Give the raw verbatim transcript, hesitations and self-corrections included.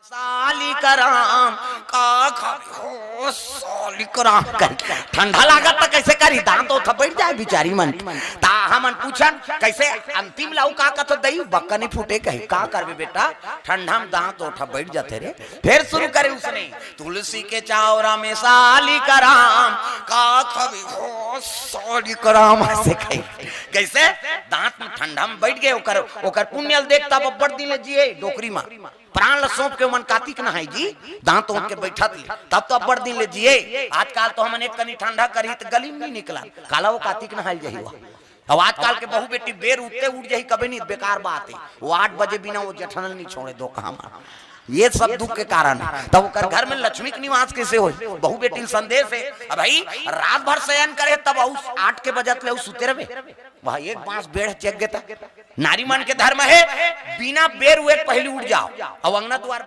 साली कराम, का खाबे हो साली कराम कर। ठंडा लागत त कैसे करी, दांत ओठ बैठ जाए बिचारी मन। ता हमन पूछन कैसे अंतिम लाऊ का कथो दई, बक्का नहीं फूटे कही, का करबे बेटा, ठंडा में दांत ओठ बैठ जाते रे। फिर शुरू करे उसने, तुलसी के चावरा में साली कराम, का खाबे हो साली कराम, ऐसे कही। कैसे दांत में ठंडा में बैठ गए, ओकर ओकर पुण्य ल देख तब अब्बड़ दिन ले जिए डोकरी मा। प्राण ल सौंप के मन कातिक नहाई जी, दांत ओंठ के बैठत ले, तब तो अब्बड़ दिन ले जिए। आजकल तो हमन एक कनी ठंडा करही त गली में नहीं निकला, काला वो कातिक नहाई जही हुआ। अब आजकल के बहू बेटी बेर उठते उठ जही, कभी नहीं, बेकार बात है। वो आठ बजे बिना वो जेठनल नहीं छोड़े दो कहा मा। ये सब दुख के कारण है। तब ओकर घर में लक्ष्मी के निवास कैसे होई? बहू बेटी ल संदेश है, अब भाई रात भर शयन करे तब अउ आठ के बजत ले अउ सुते रहे। वह एक बांस बेड़ चेक गेता। नारी मन के धर्म है, बिना बेर हुए पहली उठ जाओ, अब अंगना द्वार